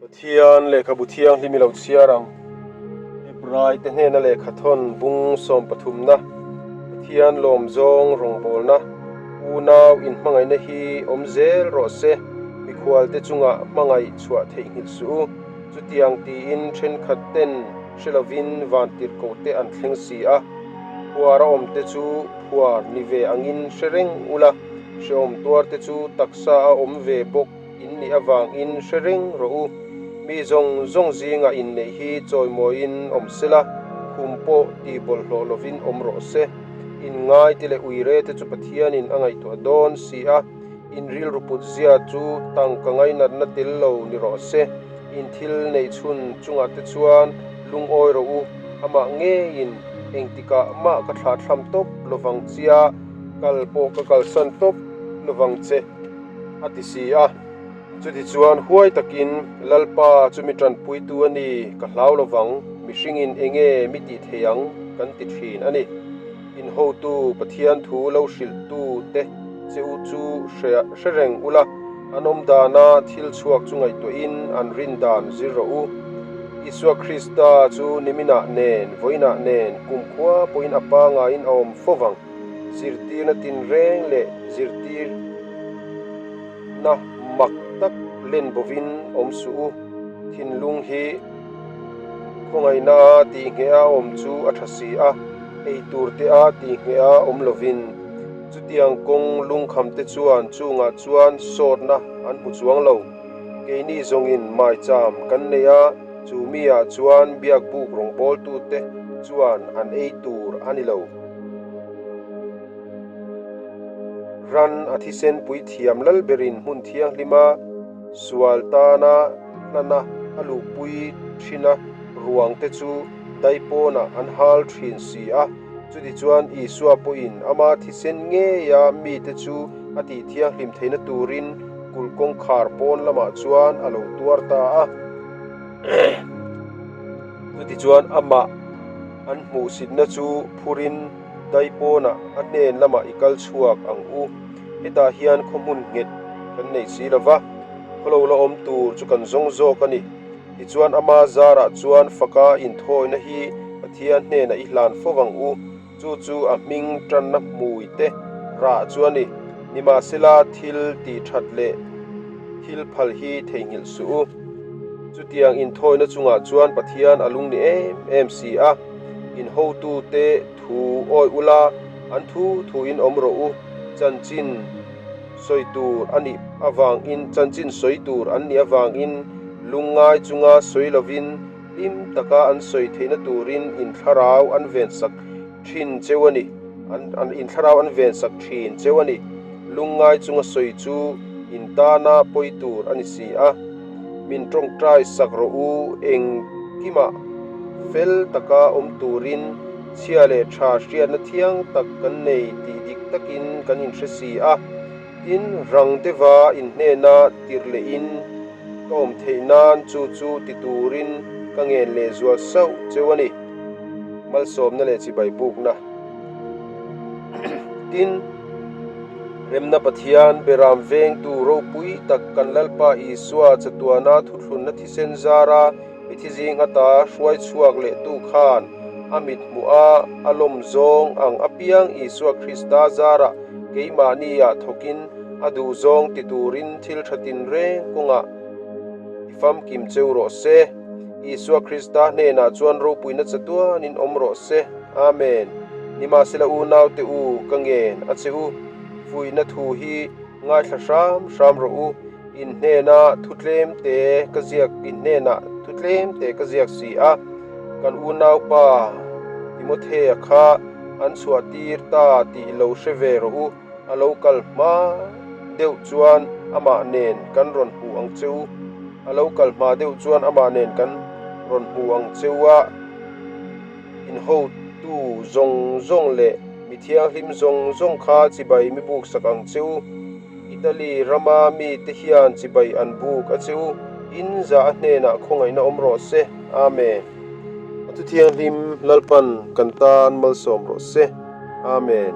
Pathian lehkhabu thianghlim i lo chhiar ang. Hebrai te hnena lehkha thawn bung sawm pathumna, Pathian lawm zawng rawngbawlna, unau inhmangaihna hi awm zel rawh se, mikhual te chungah hmangaih chhuah theihnghilh suh u. Chutiang tiin thenkhat ten hre lovin vantirhkoh te an thleng si a, phuar a awm te chu phuar ni ve angin hre reng ula, hrehawm tuar te chu taksa a awm ve bawk. In nih avangin hre reng rawh u. Mi zawng zawng zingah inneih hi chawimawiin awm sela, khum pawh tih bawlhhlawh lovin awm rawh se. Inngaite leh uirete chu Pathianin a ngaihtuah dawn si a, in rilru put zia chu tangka ngainatna tel lo ni rawh se. In thil neih chhun chungah te chuan lungawi rawh u, amah ngeiin engtikah mah ka thlahthlam tawp lovang chia, kal pawh ka kalsan tawp lovang che. a ti si a. Chutichuan huai takin, Lalpa chu mi tanpuitu a ni, ka hlau lovang, mihringin enge mi tih thei ang kan ti thin a ni. In hotu Pathian thu lo hrilhtu te che u chu hre reng ula, an awm dana thil chhuak chu ngaihtuahin an rin dan zir rawh u. Isua Krista chu niminah nen, vawiinah nen, kumkhua pawhin a pangaiin a awm fo vang. Zirtirna tinreng leh zirtirna mak tak len bovin awm suh u. Thinlung hi khawngaihna a tihngheh a awm chu a tha si a, ei tur te a tihngheh a awm lovin. Chutiang kawng lungkham te chuan chungah chuan sawtna an hmu chuang lo. Keini zawngin maicham kan nei a, chu mi ah chuan biakbuk rawngbawltute chuan an ei tur a ni lo. Ran a thisen puithiam lal berin hmun thianghlima sual tana hlana a luhpui thin a, ruang te chu daipawnah an hal thin si a. Chutichuan Isua pawhin ama thisen ngeia mite chu a tih thianghlim theihna turin kulh kawngkhar pawn lamah chuan a lo tuar ta a. Chutichuan amah an hmuhsitna chu phurin daipawnah a hnen lamah i kal chhuak ang u. Hetah hian khaw hmun nghet kan nei si lo va, khaw lo la awm tur chu kan zawng zawk a ni. Tichuan ama zarah chuan faka inthawina hi Pathian hnenah i hlan fo ang u. Chu chu a hming tanna hmui te rah chu a ni. Nimahsela thil tih that leh thil phal hi theihnghilh suh u. Chutiang inthawina chungah chuan Pathian a lung ni em em si a, in hotute thu awih ula, an thu thuin awm rawh u, chanchin sawi tur a nih avangin chanchin sawi tur an nih avangin lungngai chunga sawi lovin hlim taka an sawi theihna turin in thlarau an vensak thin cheu a ni, an in thlarau an vensak thin cheu a ni. Lungngai chunga sawi chu in tana pawi tur a ni si a, min tawngtai sak rawh u, engkimah fel taka awm turin chhia leh tha hriatna thiang tak kan nei tih dik takin kan inhre si a. Tin, rang deuha inhnena tirh lehin ka awm theih nan chu chu ti turin ka ngen leh zual sauh cheu a ni. Malsawmna leh chibai bukna. Tin, Remna Pathian, Beram vengtu ropui tak kan Lalpa Isua chatuana thuthlunna thisen zara mithi zing ata hruai chhuak lehtu khan a mit hmuh a, a lawm zawng ang apiang Isua Krista zarah keimahniah thawkin a duh zawng ti turin thil tha tinreng kawngah i famkim cheu rawh se. Isua Krista hnenah chuan ropuina chatuanin awm rawh se. Amen. Nimahsela unaute u, ka ngen a che u. Fuihna thu hi ngaithla hram hram rawh u. In hnena thu tlem te ka ziak in hnenah thu tlem te ka ziak si a. Kan unaupa Timothea kha an chhuah tir ta tih lo hre ve rawh u. A lo kal hma deuh chuan amah nen kan rawn hmu ang che u. A lo kal hma deuh chuan amah nen kan rawn hmu ang che u a. Inhotu zawng zawng leh mi thianghlim zawng zawng kha chibai mi buk sak ang che u. Italy rama mite hian chibai an buk a che u. In za a hnenah khawngaihna awm rawh se. Amen. A thu thianghlim Lalpan kan tan malsawm rawh se. Amen.